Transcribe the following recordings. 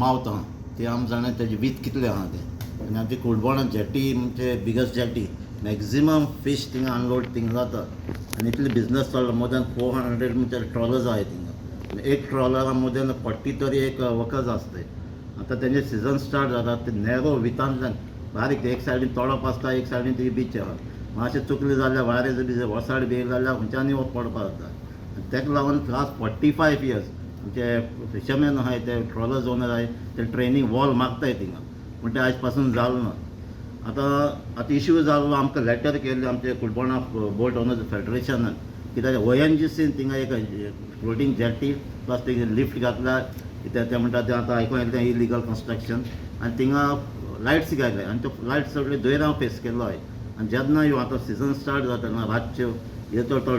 मावथ आहा ती आमी जाणा तेजी विथ कितले आहा तें. आनी आमची कुडबोणा जेटी म्हणजे बिगस्ट जेटी, मॅक्झिमम फीश थिंगा अनलोड थिंगा जाता आनी इतले बिजनस चल्ला. मोर दॅन 400 म्हणजे ट्रॉलर्स आहाय थिंगा आनी एक ट्रॉलरान मोर दॅन 40 तरी एक वर्कर्स आसताय. आतां तेंचे सिजन स्टार्ट जाता, ते नॅरो वितांतल्यान बारीक एक सायडीन तोडप आसता, एक सायडीन ती बीच आहा. मातशें चुकलें जाल्यार वारें बी वोसाड बी येयलें जाल्यार खंयच्यानूय पडपा जाता. आनी तेका लागून लास्ट 45 इयर्स आमचे फिशरमॅन आहाय, ते ट्रॉलर्स ओनर आहाय, ते रिटेनिंग वॉल मागताय थिंगा, पूण ते आयज पासून जालो ना. आतां आतां इश्यू जाल्लो, आमकां लेटर केल्ले आमचे कुडबोणा बोट ओनर्स फेडरेशनान, कित्याक ओएनजीसीन थिंगा एक फ्लोटींग जेटी प्लस थिंगा लिफ्ट घातल्या. कित्याक ते म्हणटा तें आतां आयकोन येयलें तें इलिगल कन्स्ट्रक्शन. आनी थिंगा लायट्स घातले आनी त्यो लायट्स सगळे दोयरांव फेस केल्लो आहाय. आनी जेन्ना यो आतां सिजन स्टार्ट जाता तेन्ना रातच्यो हे तो तो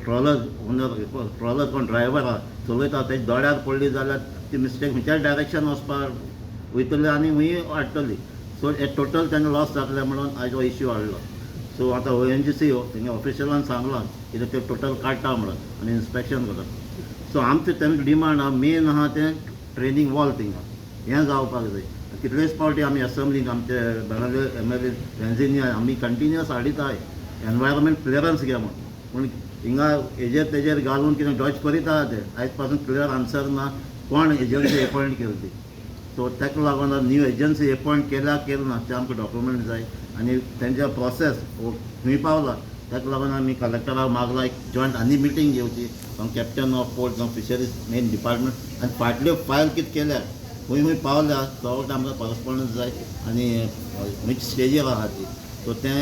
ट्रॉलर ओनर, ट्रॉलर कोण ड्रायवर आहा चलयता, तेजे दोळ्यार पडली जाल्यार ती मिस्टेक खंयच्याय डायरेक्शन वचपाक वयतली आनी हुंय वाडटली. सो हे टोटल तेंका लॉस जातलें म्हणून आयज हो इश्यू हाडलो. सो आतां ओएनजीसी तेंगे ऑफिशियलान सांगलां कितें ते टोटल काडटा म्हणून आनी इन्स्पेक्शन करता. सो आमचें तेंका डिमांड आहा, मेन आहा तें रिटेनिंग वॉल थिंगा हें जावपाक जाय. कितलेच फावटी आमी एसेंब्लीक आमचे बेणावले एमएलए वेंझीन आमी कंटिन्युअस हाडीत आहाय, एनवायरमेंट क्लियरन्स घे म्हूण. पूण हिंगा हेजेर तेजेर घालून कितें डॉज करीत आहा ते. आयज पासून क्लियर आन्सर ना कोण एजन्सी एपॉयंट केली ती. सो ताका लागून न्यू एजन्सी एपॉयंट केल्या केली ना ते आमकां डॉक्युमेंट जाय आनी तेंचे प्रोसेस खंय पावला. ताका लागून आमी कलेक्टराक मागला एक जॉयंट आनी मिटींग घेवची, जावं कॅप्टन ऑफ पोर्ट जावं फिशरीज मेन डिपार्टमेंट, आनी फाटल्यो फायल कितें केल्या, खंय खंय पावल्या, तो आमकां कॉरस्पॉन्डन्स जाय आनी खंयचे स्टेजीर आहा ती. सो तें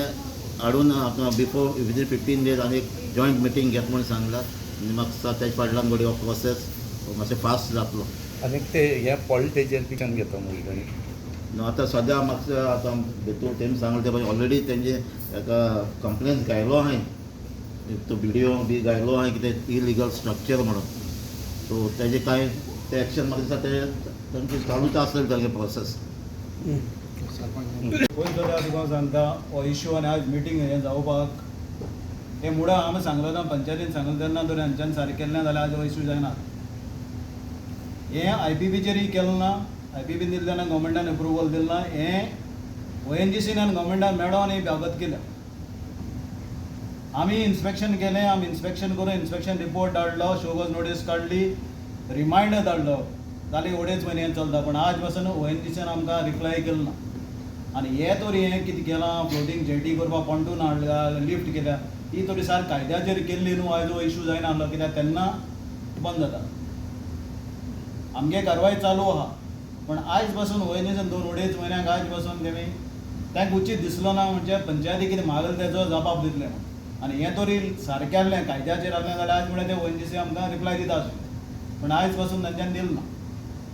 हाडून आतां बिफोर विदीन 15 डेज आनी एक जॉयंट मिटींग घेत म्हूण सांगलां. आनी म्हाका दिसता तेजे फाटल्यान घडये हो प्रोसेस मातशें फास्ट जातलो. आनी ते हे पडले तेजेर कितें घेता मुगेली? न्हू, आतां सद्या म्हाका आतां भितूर तेमी सांगलें ते ऑलरेडी तेंचे एका कंप्लेन घायलो आहाय, तो विडियो बी घायलो आहाय कितें इलिगल स्ट्रक्चर म्हणून. सो तेजे कांय ते एक्शन म्हाका दिसता ते तांचे चालूच आसतलें तांगे प्रोसेस. पयलीं तर तुका सांगता, हो इश्यू आनी आज मिटींग हें जावपाक हें मुळां आमी सांगलो ना, पंचायतीन सांगलें तेन्ना तर हांच्यान सारकें केलें ना जाल्यार आज हो इश्यू जायना. हें आयपीबीचेरय केलें ना. आयपीबीन दिलें तेन्ना गव्हर्मेंटान एप्रुवल दिलें ना. हें ओएनजीसीन आनी गव्हर्मेंटान मेळोन ही बाबत केल्या. आमी इन्स्पेक्शन केलें. आमी इन्स्पेक्शन करून इन्स्पेक्शन रिपोर्ट धाडलो, शोकॉज नोटीस काडली, रिमायंडर धाडलो. जाले अडेच म्हयने चलता, पूण आज पासून ओएनजीसीन आमकां रिप्लाय केलो ना. आनी हे तरी हें कितें केलां, फ्लोटींग जेटी करपाक pontoon हाडल्या, लिफ्ट केल्या, ही तरी सारक कायद्याचेर केल्ली न्हू, आयज हो इशू जायना आसलो. कित्याक तेन्ना बंद जाता. आमगे कारवाय चालू आहा, पूण आयज पासून ओएनजीसीन दोन अडेच म्हयन्यांक आयज पासून तेमी तांकां उचीत दिसलो ना म्हणजे पंचायती कितें मागलें तेजो जबाब दितले म्हूण. आनी हें तरी सारकें आहलें, कायद्याचेर आहलें जाल्यार आयज म्हळ्यार ते ओएनजीसी आमकां रिप्लाय दिता आशिल्ले, पूण आयज पासून तांच्यान दिलें ना.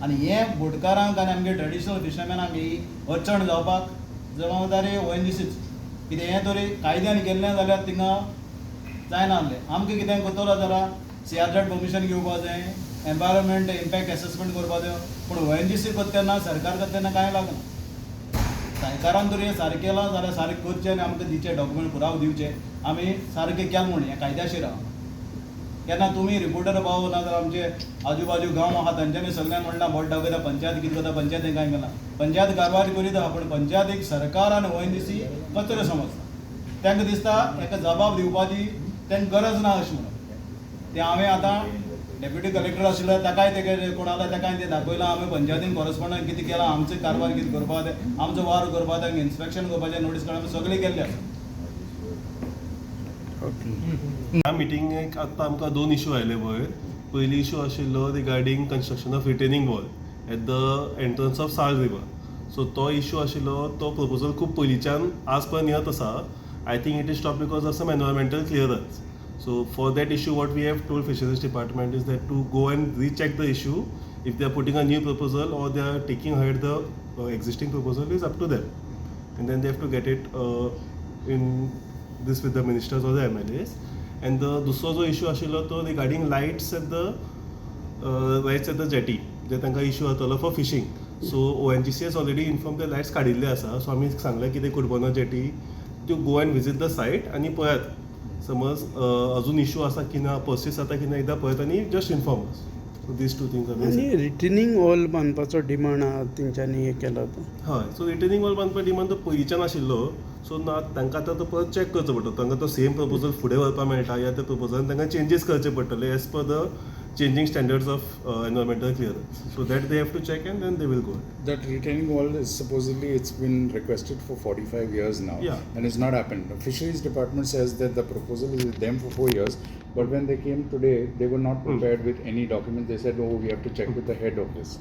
आनी हें बोटकारांक आनी आमगे ट्रेडिशनल फिशरमॅनांक ही अडचण जावपाक जबाबदारी ओएनजीसीच. कितें हें तरी कायद्यान केल्लें जाल्यार थिंगा जायना आहलें. आमकां कितें करतलो जाल्यार सीआरझेड परमिशन घेवपा जाय, एनवायरमेंट इम्पॅक्ट एसेसमेंट करपा जाय, पूण ओएनजीसी करता तेन्ना, सरकार करता तेन्ना कांय लागना. सरकारान तरी हें सारकें केलां जाल्यार सारकें करचें आनी आमकां दिचें डॉक्युमेंट, पुराव दिवचे आमी सारकें केलें म्हूण हें कायद्याशीर आहा. केन्ना तुमी रिपोर्टर पावो ना जाल्यार आमचे आजू बाजू गांव आहा तांच्यांनी सगळ्यांनी म्हणलां, बोट दाखयता, पंचायत कितें करता, पंचायतीन कांय केलां. पंचायत कारवाय करीत आहा, पूण पंचायतीक सरकार आनी ओएनजीसी कचरो समजता. तांकां दिसता हेका जबाब दिवपाची तांकां गरज ना अशें म्हणून. तें हांवें आतां डेप्युटी कलेक्टर आशिल्लो ताकाय ते कोण आला ताकाय तें दाखयलां. आमी पंचायतीन कॉरस्पॉन्डंट कितें केलां, आमचें कारभार कितें करपा तें, आमचो वावर करपा, तांकां इन्स्पेक्शन करपाचें, नोटीस काडप, सगळें केल्लें आसा. ह्या मिटिंगेक आतां आमकां दोन इशू आयले वयर. पयली इशू आशिल्लो regarding construction of retaining wall at the entrance of Sal river. So तो इशू आशिल्लो, तो प्रपोजल खूब पयलींच्यान आज पर्यंत येत आसा. I think it is stop because of some environmental clearance. So for that issue, what we have told fisheries department is that to go and recheck the issue. If they are putting a new proposal or they are taking ahead the existing proposal is up to them, and then they have to get it in this with the ministers or the MLAs. And the दुसरो जो issue आशिल्लो तो regarding lights at the jetty, जे तांकां issue जातलो for fishing. So ONGC has already inform ते lights काडिल्ले आसा. So आमी सांगलें की ते कुडबना jetty to go and visit the site आनी पळयात, समज अजून इशू आसा की ना, पर्सिस्ट जाता की ना, एकदां पळयात आनी just inform us. So these two things are आनी रिटर्निंग वॉल बांदपाचो डिमांड आहा तेंच्यांनी हें केला तो. हय, सो रिटेनिंग वॉल बांदपा डिमांड तो पयलींच्यान आशिल्लो. सो ना, तांकां आतां तो परत चॅक करचो पडटलो, तांकां तो सेम प्रपोजल फुडें व्हरपाक मेळटा या त्या प्रपोजलान तांकां चेंजीस करचे पडटले as per the changing standards of environmental clearance. So that they have to check and then they will go. That retaining wall is supposedly it's been requested for 45 years now. Yeah. And it's not happened. The fisheries department says that the proposal is with them for 4 years, but when they came today, they were not prepared with any document. They said, "Oh, we have to check with the head office."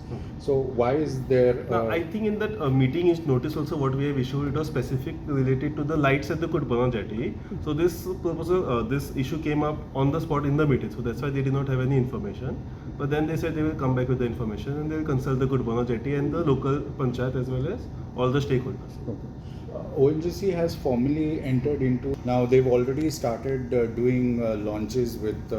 So why is there? Now, I think in that meeting is notice also what we have issued, it was specific related to the lights at the Kutbana jetty. So this proposal, this issue came up on the spot in the meeting. So that's why they did not have any information. But then they said they will come back with the information and they will consult the Kutbana jetty and the local panchayat as well as all the stakeholders. Okay. ONGC has formally entered into, now they've already started doing launches with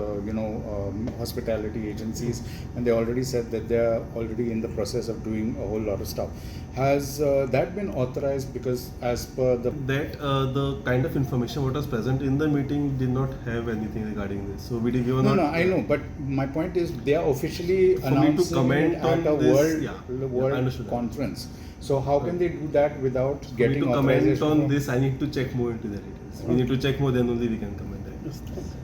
hospitality agencies, and they already said that they are already in the process of doing a whole lot of stuff. Has that been authorized? Because as per the That the kind of information what was present in the meeting did not have anything regarding this. So we did, we were no not. No, I know, but my point is they are officially For me to announcing comment it at on a this, world yeah, world I understood that. conference. So how can they do that without For me getting to comment authorization on from- this, I need to check more into the details. We need to check more, then only we can comment that.